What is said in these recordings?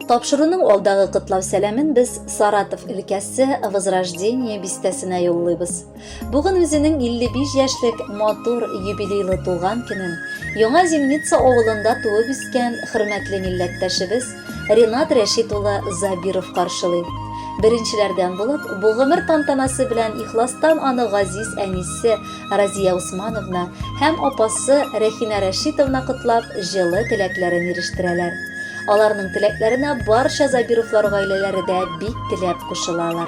Тапшыруның алдагы котлау сәламен без Саратов өлкәсе Возрождение бистәсенә юллыйбыз. Бүген үзенең 55 яшьлек матур юбилейлы туган көнен Яңа Зимница авылында туып үскән хөрмәтле милләттәшебез Ренат Рәшит улы Забиров каршылый. Беренчеләрдән булып, бу гомер тантанасы белән ихластан аны газиз әнисе Разия Усмановна һәм апасы Рәхинә Рәшитовна котлап, җылы теләкләрен ирештерәләр. Аларның теләкләренә барча Забировлар гаиләләре дә бик теләп кушылалар.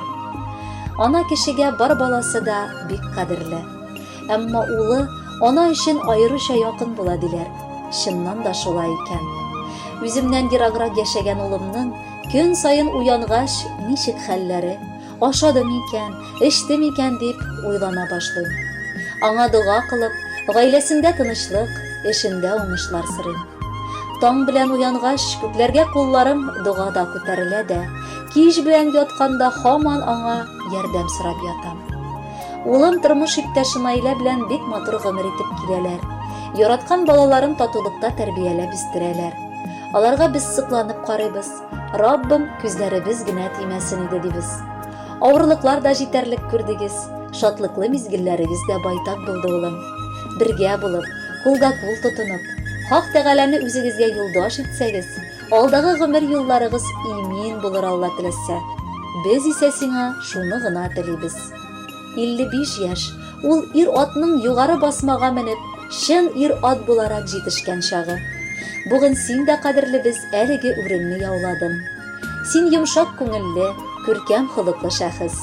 Ана кешегә бар баласы да бик кадерле. Әмма улы ана өчен аеруча якын була диләр. Чыннан да шулай икән. Үземнән ераграк яшәгән улымның көн саен уянгач ничек хәлләре, ашады микән, эчте микән дип уйлана башлыйм. Аңа дога кылып, гаиләсендә тынычлык, эшендә уңышлар сорыйм. Таң белән уянгач, күкләргә кулларым догада күтәрелә дә, кич белән ятканда һаман аңа ярдәм сорап ятам. Улым тормыш иптәше Наилә белән бик матур гомер итеп киләләр. Яраткан балаларын татулыкта тәрбияләп үстерәләр. Аларга без сокланып карыйбыз. Раббым, күзләребез генә тимәсен иде дибез. Авырлыклар да җитәрлек күрдегез, шатлыклы мизгелләрегез дә байтак булды, улым. Бергә булып, кулга-кул тотынып, Хак Тәгаләне үзегезгә юлдаш итсәгез, алдагы гомер юлларыгыз имин булыр Алла теләсә. Без исә сиңа шуны гына телибез. 55 яшь, ул ир-атның югары басмага менеп, чын ир-ат буларак җитешкән чагы. Бүген син дә, кадерлебез, әлеге үреңне яуладың. Син йомшак күңелле, күркәм холыклы шәхес.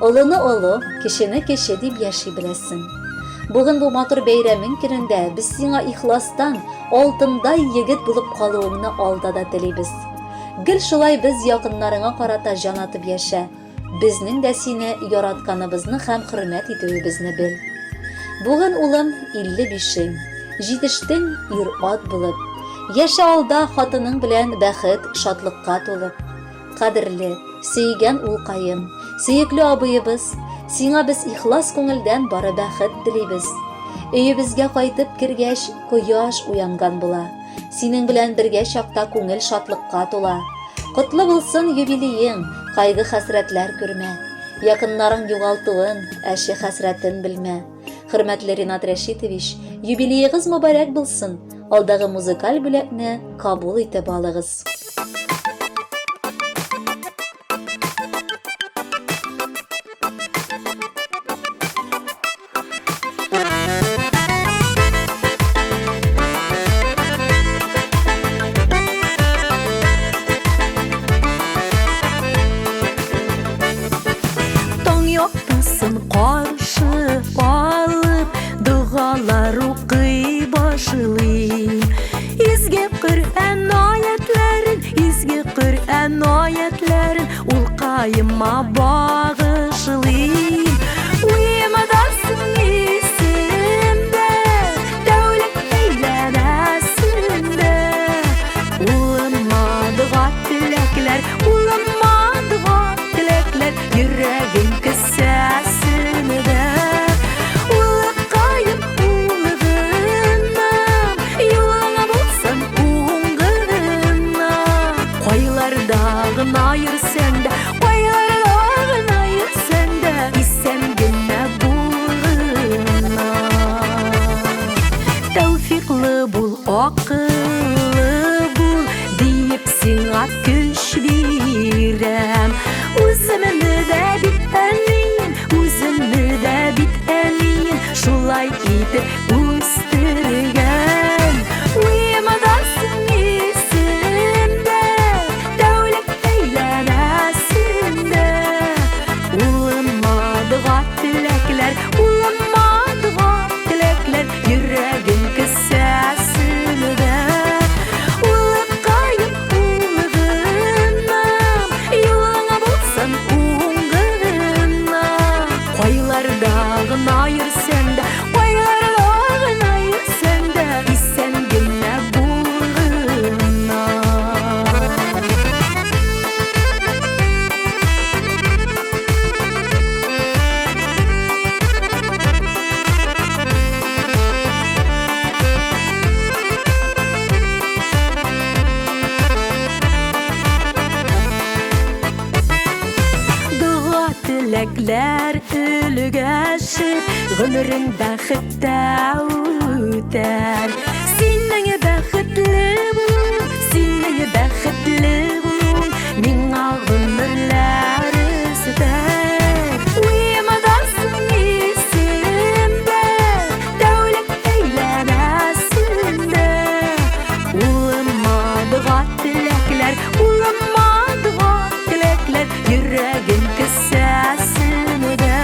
Олыны олы, кечене кече дип яши беләсең. Бүген бу матур бәйрәмең көнендә без сиңа ихластан алтындай егет булып калуыңны алда да телибез. Гел шулай без якыннарыңа карата җан атып яшә. Безнең дә сине яратканыбызны һәм хөрмәт итүебезне бел. Бүген, улым, 55-ең. Җитештең ир-ат булып. Яшә алда хатының белән бәхет, шатлыкка тулып. Кадерле, сөйгән улкаем, сөекле абыебыз, сиңа без ихлас күңелдән бары бәхет телибез. Өебезгә кайтып кергәч, кояш уянган була. Синең белән бергә чакта күңел шатлыкка тула. Котлы булсын юбилеең, кайгы-хәсрәтләр күрмә. Якыннарың югалтуын, әче хәсрәтен белмә. Хөрмәтле Ринат Рәшитович, юбилеегыз мөбарәк булсын. Алдагы музыкаль бүләкне кабул итеп алыгыз. Таң яктысын каршы алып, догалар укый башлыйм. Изге Коръән аятләрен, изге Коръән аятләрен Улкаема багышлыйм. Уемадасың исемдә, тәүлек әйләнәсендә. Улыма дога теләкләр, улыма дога теләкләр, йөрәгем кесәсендә. Улыкаем, улыгынам, юлыңа булсын уңгына. Кайларда гына йөрсәң дә, кайларда гына йөрсәң дә, исән генә булгына. Тәүфиклы бул, акыллы бул, диеп сиңа көч бирәм. Үземне дә бит әнием, үземне дә бит әнием, шулай итеп үстергән. Уймадасың исемдә, тәүлек әйләнәсендә. Улыма дога теләкләр, улыма дога теләкләр, йөрәгем кесәсендә. Улыкаем, улыгынам, юлыңа булсын уңгына. Кайларда гына йөрсәң дә, кайларда гына йөрсәң дә, исән генә булгына. Гомерең бәхеттә үтәр. Синең бәхетле булуың, синең бәхетле булуың миңа гомерләр өстәр. Уймадасың исемдә, тәүлек әйләнәсендә. Улыма дога теләкләр, улыма дога теләкләр, йөрәгем кесәсендә.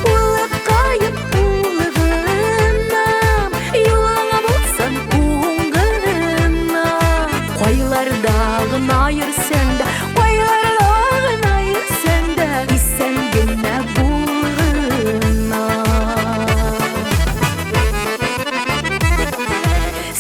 Улыкаем, улыгынам, юлыңа булсын уңгына. Кайларда гына йөрсәң дә, кайларда гына йөрсәң дә, исән генә булгына.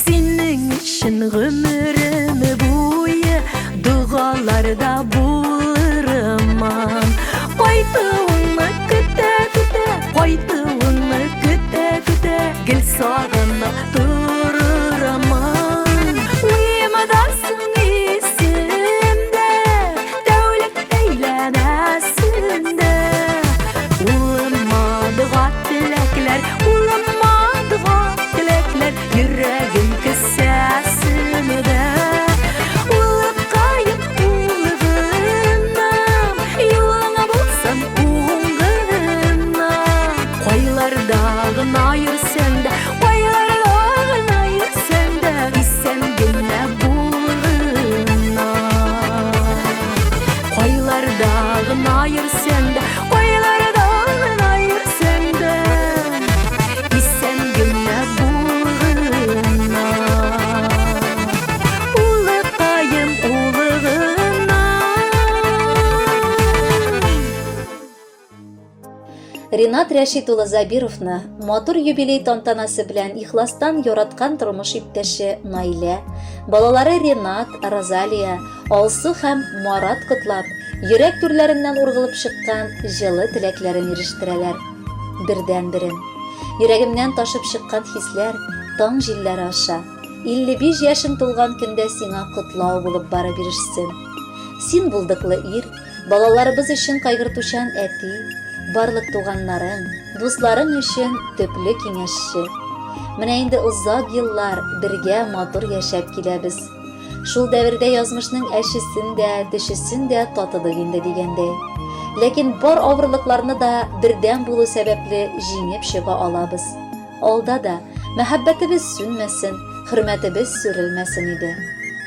Синең өчен гомерем буе догаларда булырмын. Кайтуыңны көтә-көтә, кайтуыңны көтә-көтә, гел сагынып торырмын. Уймадасың исемдә, тәүлек әйләнәсендә. Улыма дога теләкләр, улыма дога теләкләр, йөрәгем кесәсендә. Улыкаем, улыгынам, юлыңа булсын уңгына. Кайларда гына йөрсәң дә, кайларда гына йөрсәң дә, исән генә булгына. Кайларда гына йөрсәң дә, кайларда гына йөрсәң дә, исән генә булгына. Улыкаем, улыгына. Ринат Рәшит улы Забировны матур юбилей тантанасы белән ихластан яраткан тормыш иптәше Наилә, балалары Ринат, Розалия, Алсу һәм Марат котлап, йөрәк түрләреннән ургылып чыккан җылы теләкләрен ирештерәләр. Бердән-берем. Йөрәгемнән ташып чыккан хисләр таң җилләре аша 55 яшең тулган көндә сиңа котлау булып барып ирешсен. Син булдыклы ир, Балаларыбыз өчен кайгыртучан әти, барлык туганнарың, дусларың өчен төпле киңәшче. Менә инде озак еллар бергә матур яшәп киләбез. Шул дәвердә язмышның әчесен дә, төчесен дә татыдык инде дигәндәй. Ләкин бар авырлыкларны да бердәм булу сәбәпле җиңеп чыга алабыз. Алда да мәхәббәтебез сүнмәсен, хөрмәтебез сүрелмәсен иде.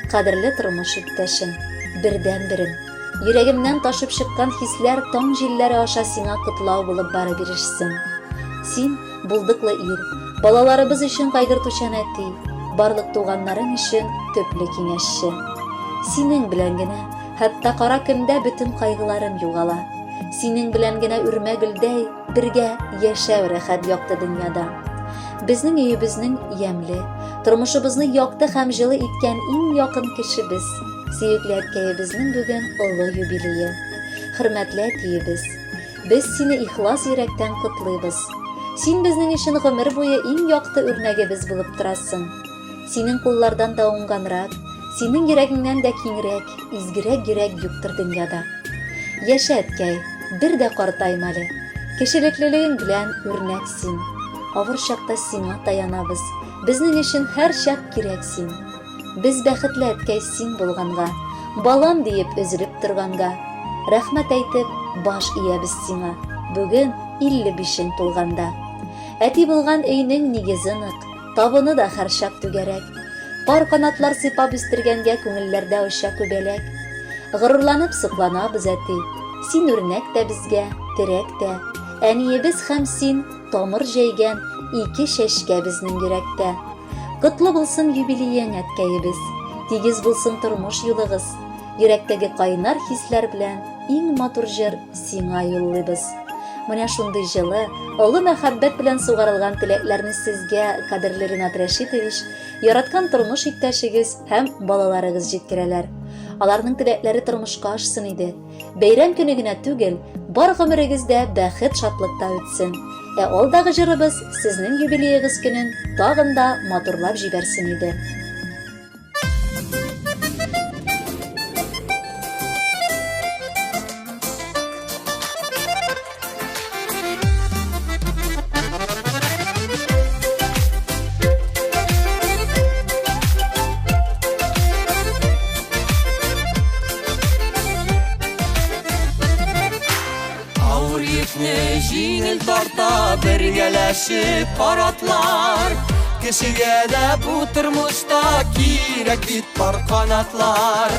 Кадерле тормыш иптәшем, бердәнберем. Йөрәгемнән ташып чыккан хисләр таң җилләре аша сиңа котлау булып барып ирешсен. Син булдыклы ир, балаларыбыз өчен кайгыртучан әти, барлык туганнарың өчен төпле киңәшче. Синең белән генә, хәтта кара көндә бөтен кайгыларым югала. Синең белән генә үрмә гөлдәй бергә яшәү рәхәт якты дөньяда. Безнең өебезнең ямьле, тормышыбызны якты һәм җылы иткән иң якын кешебез, сөекле әткәебезнең бүген олы юбилее. Хөрмәтле әтиебез, без сине ихлас йөрәктән котлыйбыз. Син безнең өчен гомер буе иң якты үрнәгебез булып торасың. Синең куллардан да уңганрак, синең йөрәгеңнән дә киңрәк, изгерәк йөрәк юктыр дөньяда. Яшә, әткәй, бер дә картайма әле. Кешелеклелегең белән үрнәк син. Авыр чакта сиңа таянабыз. Безнең өчен һәрчак кирәк син. Без бәхетле, әткәй, син булганга. Балам диеп өзелеп торганга. Рәхмәт әйтеп, баш иябез сиңа. Бүген 55-ең тулганда. Әти булган өйнең нигезе нык, табыны да һәрчак түгәрәк. Пар канатлар сыйпап үстергәнгә күңелләрдә оча күбәләк. Горурланып сокланабыз, әти. Син үрнәк тә безгә, терәк тә. Әниебез һәм син тамыр җәйгән ике чәчкә безнең йөрәктә. Котлы булсын юбилеең, әткәебез. Тигез булсын тормыш юлыгыз. Йөрәктәге кайнар хисләр белән иң матур җыр сиңа юллыйбыз. Менә шундый җылы, олы мәхәббәт белән сугарылган теләкләрне сезгә, кадерле Ринат Рәшитович, яраткан тормыш иптәшегез һәм балаларыгыз җиткерәләр. Аларның теләкләре тормышка ашсын иде. Бәйрәм көне генә түгел, бар гомерегез дә бәхет-шатлыкта үтсен. Ә алдагы җырыбыз сезнең юбилеегыз көнен тагын да матурлап җибәрсен иде. Бергәләшеп пар атлар. Кешегә дә бу тормышта кирәк бит пар канатлар.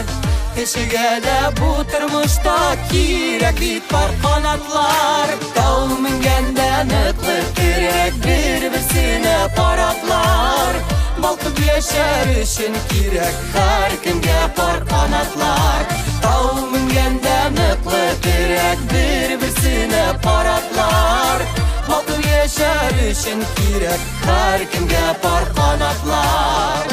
Кешегә дә бу тормышта кирәк бит пар канатлар. Тау менгәндә ныклы терәк, бер-берсенә пар атлар. Балкып яшәр өчен кирәк һәркемгә пар канатлар. Тау менгәндә ныклы терәк, бер-берсенә пар атлар. Балкып яшәр өчен кирәк һәркемгә пар канатлар.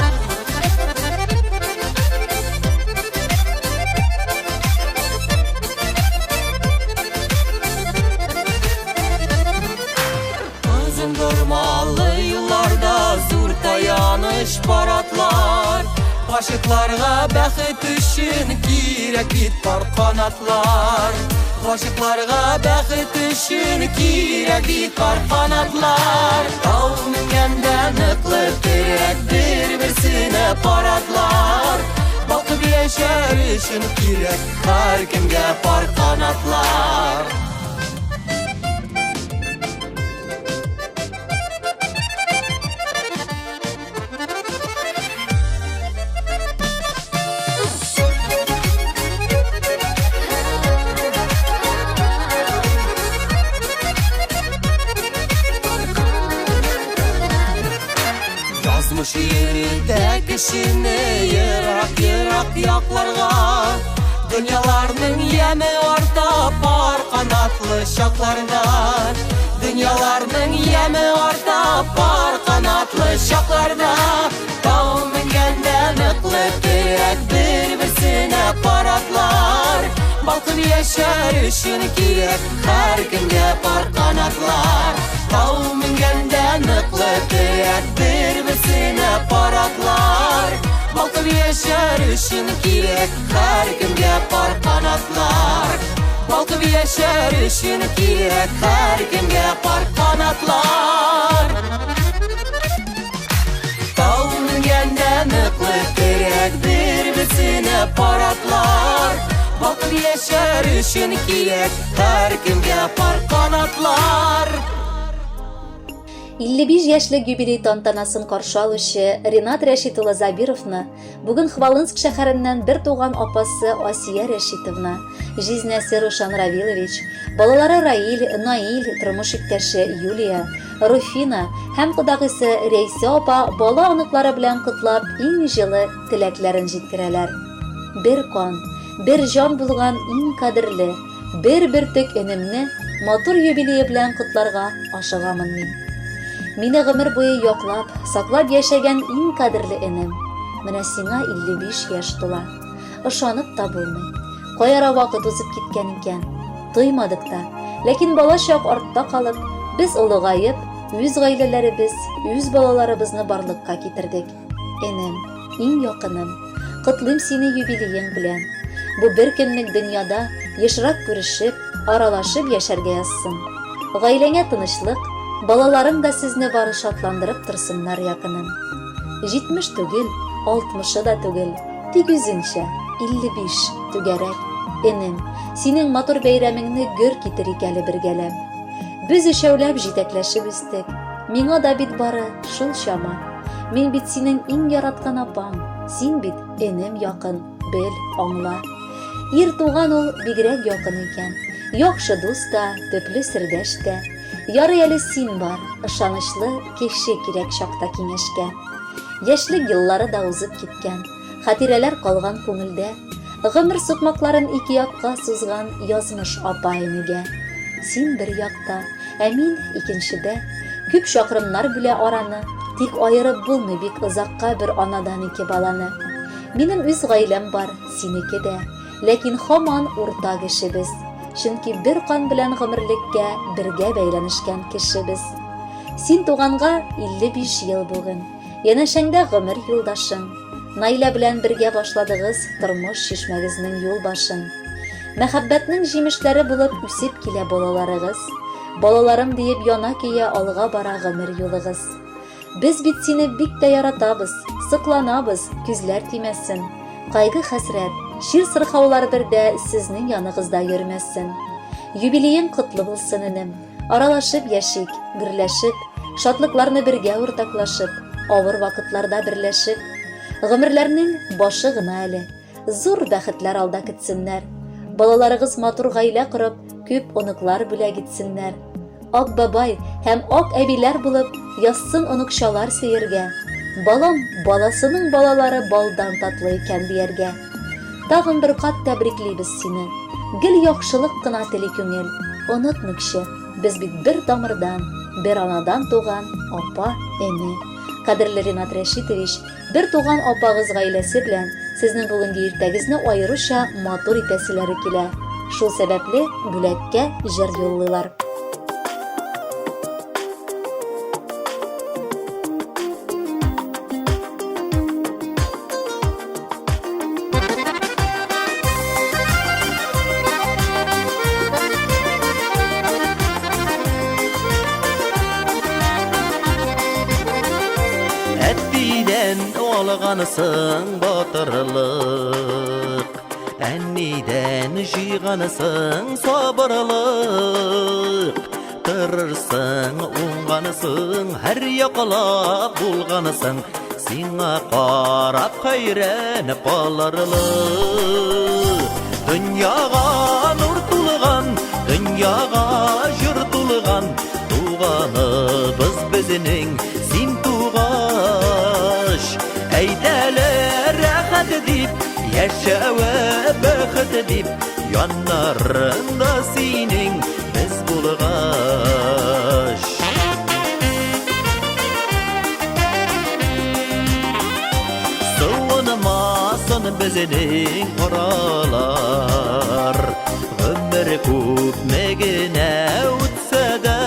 Озын дормалы юлларда зур таяныч пар атлар. Гашыкларга бәхет өчен кирәк бит пар канатлар. Гашыкларга бәхет өчен кирәк бит пар канатлар. Тау менгәндә ныклы терәк, бер-берсенә пар атлар. Балкып яшәр өчен кирәк һәркемгә пар канатлар. Язмыш йөртә кешене ерак-ерак якларга. Дөньяларның яме арта пар канатлы чакларда. Дөньяларның яме арта пар канатлы чакларда. Тау менгәндә ныклы терәк, бер-берсенә пар атлар. Балкып яшәр өчен кирәк һәркемгә пар канатлар. Тау менгәндә ныклы терәк, бер-берсенә пар атлар. Балкып яшәр өчен кирәк һәркемгә пар канатлар. Балкып яшәр өчен кирәк һәркемгә пар канатлар. Тау менгәндә ныклы терәк, бер-берсенә пар атлар. Балкып яшәр өчен кирәк һәркемгә пар канатлар. 55 яшьлек юбилей тантанасын каршы алучы Ринат Рәшит улы Забировны бүген Хвалынск шәһәреннән бер туган апасы Асия Рәшитовна, җизнәсе Рушан Равилович, балалары Раил, Наил, тормыш иптәше Юлия, Руфина һәм кодагыйсы Рәйсә апа бала-оныклары белән котлап иң җылы теләкләрен җиткерәләр. Бер кан, бер җан булган иң кадерле, Бер бөртек энемне матур юбилее белән котларга ашыгамын мин. Мине гомер буе яклап, саклап яшәгән иң кадерле энем. Менә сиңа 55 яшь тула. Ышанып та булмый. Кай ара вакыт узып киткән икән. Тоймадык та. Ләкин бала чак артта калып, без олыгаеп, үз гаиләләребез, үз балаларыбызны барлыкка китердек. Энем, иң якыным, котлыйм сине юбилеең белән. Бу бер көнлек дөньяда ешрак күрешеп, аралашып яшәргә язсын. Гаиләңә тынычлык, балаларың да сезне бары шатландырып торсыннар, якыным. 70 түгел, алтмышы да түгел, тик үзеңчә, 55, түгәрәк. Энем, синең матур бәйрәмеңне гөр китерик әле бергәләп. Без өчәүләп җитәкләшеп үстек. Миңа да бит бары шул чама. Мин бит синең иң яраткан апаң, син бит энем якын, бел, аңла. Ир туган ул бигрәк якын икән. Яхшы дус та, төпле сердәш тә. Ярый әле син бар, ышанычлы кеше кирәк чакта киңәшкә. Яшьлек еллары да узып киткән, хатирәләр калган күңелдә. Гомер сукмакларын ике якка сузган язмыш апа-энегә. Син бер якта, Ә мин икенчедә. Күп чакрымнар бүлә араны, тик аерып булмый бик озакка бер анадан ике баланы. Минем үз гаиләм бар, синеке дә. Ләкин һаман уртак эшебез. Чөнки бер кан белән гомерлеккә бергә бәйләнешкән кешебез. Син туганга 55 ел бүген. Янәшәңдә гомер юлдашың. Наилә белән бергә башладыгыз тормыш чишмәгезнең юл башын. Мәхәббәтнең җимешләре булып үсеп килә балаларыгыз. Балаларым диеп яна-көя алга бара гомер юлыгыз. Без бит сине бик тә яратабыз, сокланабыз, күзләр тимәсен. Кайгы-хәсрәт, чир-сырхаулар бер дә сезнең яныгызда йөрмәсен. Юбилеең котлы булсын, энем. Аралашып яшик, гөрләшеп, шатлыкларны бергә уртаклашып, авыр вакытларда берләшеп. Гомерләрнең башы гына әле. Зур бәхетләр алда көтсеннәр. Балаларыгыз матур гаилә корып, күп оныклар бүләк итсеннәр. Ак бабай һәм ак әбиләр булып, язсын оныкчалар сөяргә. Балам баласының балалары балдан татлы икән дияргә. Тагын бер кат тәбриклибез сине. Гел яхшылык кына тели күңел. Онытмыйкчы, без бит бер тамырдан, бер анадан туган апа, эне. Кадерле Ринат Рәшитович, бер туган апагыз гаиләсе белән сезнең бүгенге иртәгезне аеруча матур итәселәре килә. Шул сәбәпле бүләккә җыр юллыйлар. Әтидән алгансың батырлык, әнидән җыйгансың сабырлык. Тырышсың, уңгансың, һәр яклап булгансың, сиңа карап хәйран калырлык. Дөньяга нур тулган, дөньяга җыр тулган, Туганыбыз безнең син тугач. Әйтәле рәхәт дип, яшәве бәхет дип, яннарында синең без булгач. Суынмасын безнең аралар, Гомер күпме генә үтсә дә,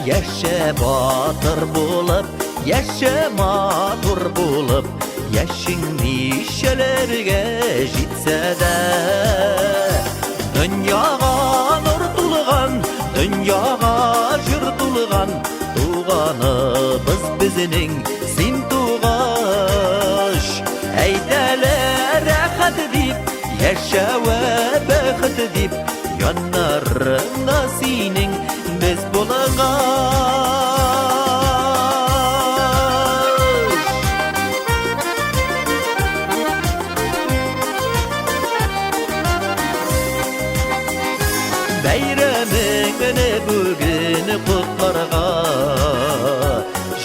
Яшә батыр булып, яшә матур булып, Яшең ничәләргә җитсә дә. Дөньяга нур тулган, дөньяга җыр тулган, Туганыбыз безнең син тугач. Әйтәле рәхәт дип, Яшәве бәхет дип, яннарыңда синең без булгач. Бәйрәмеңне бүген котларга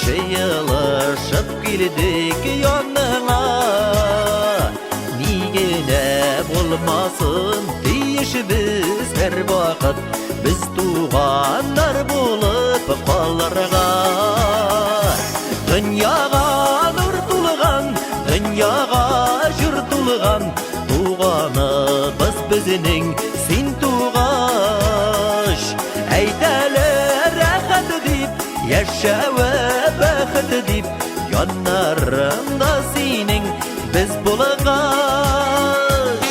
Җыелышып килдек яныңа. Ни генә булмасын, тиешбез һәрвакыт без туганнар булып калырга. Дөньяга нур тулган, дөньяга җыр тулган, туганыбыз безнең син тугач. Әйтәле рәхәт дип, яшәве бәхет дип, яннарыңда синең Без булгач.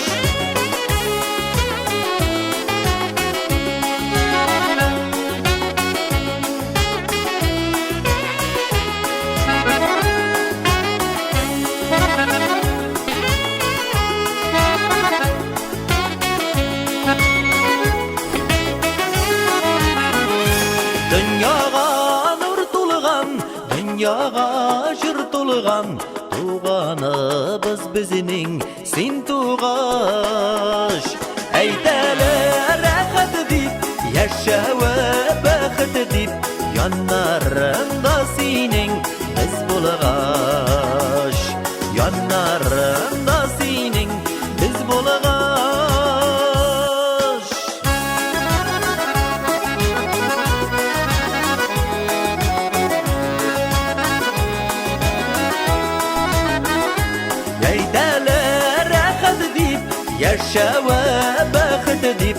Дөньяга нур тулган, дөньяга җыр тулган, Туганыбыз безнең син тугач. Әйтәле рәхәт дип, яшәве бәхет дип, яннарыңда синең без булгач. Яннарыңда синең без булгач. Әйтәләр рәхәт дип, яшәве бәхет дип,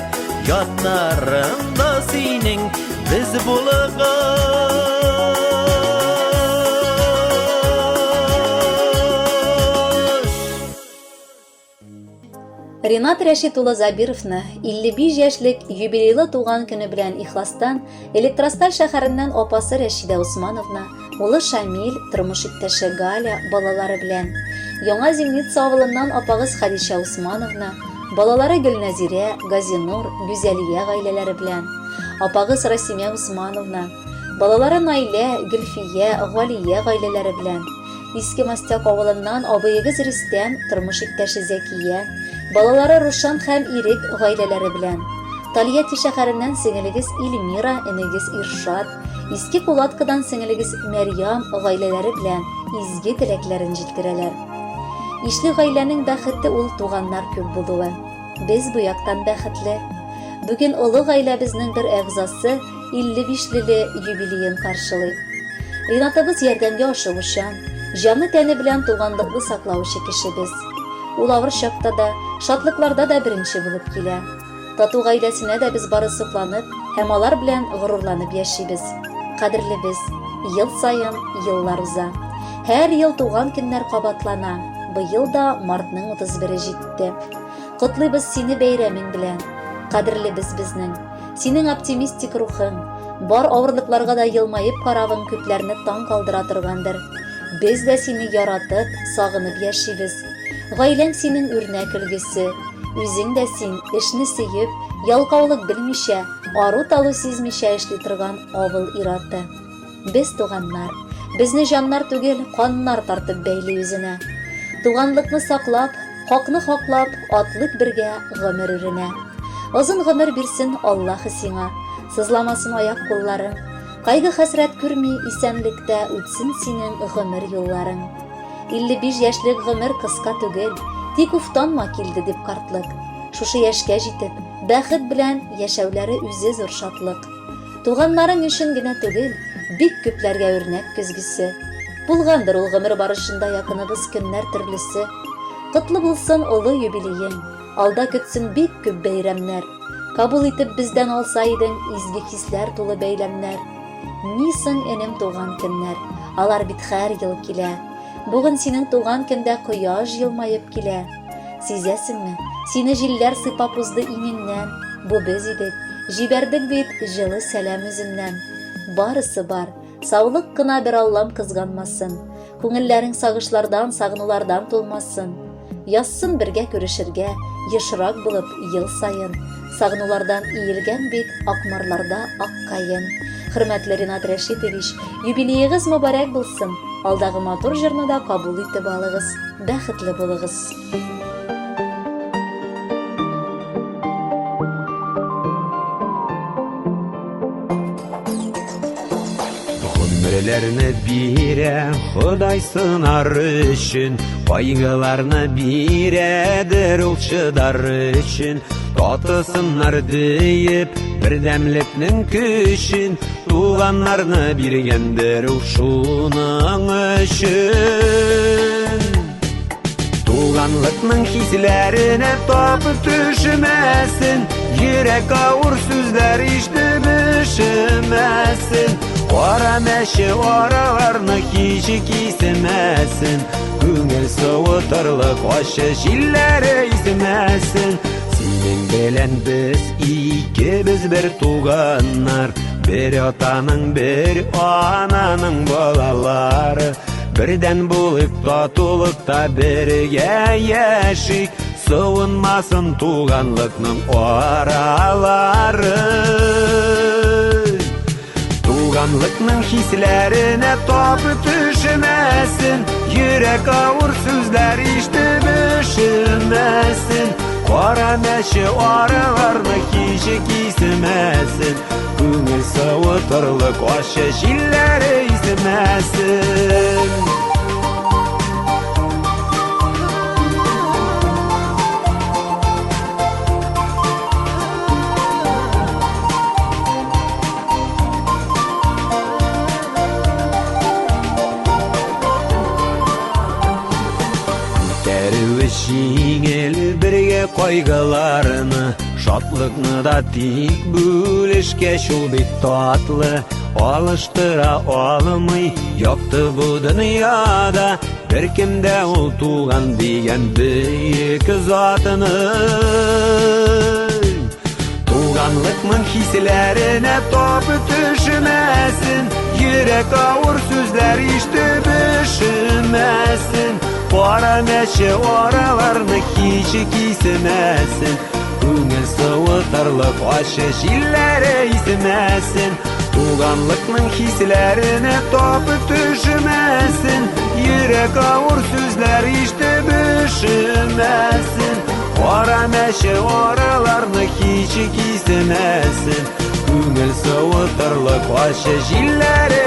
яннарыңда синең без булгач. Ринат Рәшит улы Забировны 55 яшьлек юбилейлы туган көне белән ихластан Электросталь шәһәреннән апасы Рәшидә Усмановна, улы Шамил, тормыш иптәше Галя балалары белән, Яңа Зимница авылыннан апагыз Хәдичә Усмановна, балалары Гөлнәзирә, Газинур, Гүзәлия гаиләләре белән, Апагыз Расимә Усмановна, балалары Наилә, Гөлфия, Галия гаиләләре белән. Иске Мостяк авылыннан абыегыз Рөстәм, тормыш иптәше Зәкия, балалары Рушан һәм Ирек гаиләләре белән. Тольятти шәһәреннән сеңелегез Эльмира, энегез Иршат, Иске Кулаткадан сеңелегез Мәрьям гаиләләре белән изге теләкләрен җиткерәләр. Ишле гаиләнең бәхете ул туганнар күп булуы. Без бу яктан бәхетле. Бүген олы гаиләбезнең бер әгъзасы 55 леле юбилеен каршылый. Ринатыбыз ярдәмгә ашыгучан, җаны-тәне белән туганлыкны саклаучы кешебез. Ул авыр чакта да, шатлыкларда да беренче булып килә. Тату гаиләсенә дә без бары сокланып һәм алар белән горурланып яшибез. Кадерлебез, ел саен еллар уза. Һәр ел туган көннәр кабатлана. Быел да мартның 31-е җитте. Котлыйбыз сине бәйрәмең белән. Кадерлебез безнең. Синең оптимистик рухың, бар авырлыкларга да елмаеп каравың күпләрне таң калдыра торгандыр. Без дә сине яратып, сагынып яшибез. Гаиләң синең үрнәк өлгесе. Үзең дә син, эшне сөеп, ялкаулык белмичә, ару-талу сизмичә эшли торган авыл ир-аты. Без туганнар. Безне җаннар түгел, каннар тартып бәйли үзенә. Туганлыкны саклап, хакны хаклап, атлыйк бергә гомер үренә. Озын гомер бирсен Аллаһы сиңа, сызламасын аяк-кулларың. Кайгы-хәсрәт күрми, исәнлектә үтсен синең гомер юлларың. 55 яшьлек гомер кыска түгел, тик уфтанма килде дип картлык. Шушы яшькә җитеп, бәхет белән яшәүләре үзе зур шатлык. Туганнарың өчен генә түгел, бик күпләргә үрнәк көзгесе. Булгандыр ул гомер барышында якыныбыз көннәр төрлесе. Котлы булсын олы юбилеең, алда көтсен бик күп бәйрәмнәр. Кабул итеп бездән алса идең изге хисләр тулы бәйләмнәр. Ни соң энем туган көннәр, алар бит хәр ел килә. Бүген синең туган көндә кояш елмаеп килә. Сизәсеңме, сине җилләр сыйпап узды иңеңнән. Бу без идек, җибәрдек бит җылы сәлам үзеннән. Барысы бар, саулык кына бер Аллам кызганмасын. Күңелләрең сагышлардан, сагынулардан тулмасын. Язсын бергә күрешергә, ешрак булып ел саен. Сагынулардан иелгән бит Акмарларда ак каен. Хөрмәтле Ринат Рәшитович, юбилеегыз мөбарәк булсын! Алдагы матур җырны да кабул итеп алыгыз. Бәхетле булыгыз! Гомерләрне бирә Ходай сынар өчен, кайгыларны бирәдер ул чыдар өчен. Татысыннар диеп, бердәмлекнең көчен, туганнарны биргәндер ул шуның өчен. Туганлыкның хисләренә тапып төшмәсен, йөрәк авыр сүзләр ишетеп өшемәсен. Кара мәче араларны һич кисемәсен, күңел суытырлык ачы җилләре исмәсен. Синең белән без икебез бер туганнар, бер атаның, бер ананың балалары. Бердән булыйк, татулыкта бергә яшик, суынмасын туганлыкның аралары. Туганлыкның хисләренә тапы төшмәсен, йөрәк авыр сүзләр ишетеп өшемәсен. Кара мәче араларны һич кисемәсен, Күңел савытырлык ачы җилләре исемәсен. Күтәрүе җиңел бергә кайгыларны, Шатлыкны да тик бүлешкәч ул бик татлы, алыштыра алмый якты бу дөньяда беркем дә ул туган дигән бөек затны. Туганлыкның хисләренә тапы төшмәсен, йөрәк авыр сүзләр ишетеп өшемәсен. Кара мәче араларны һич кисемәсен. Күңел суытырлык ачы җилләре исмәсен. Туганлыкның хисләренә тап төшмәсен. Йөрәк авыр сүзләр ишетеп өшемәсен. Кара мәче араларны һич кисмәсен. Күңел суытырлык ачы җилләре.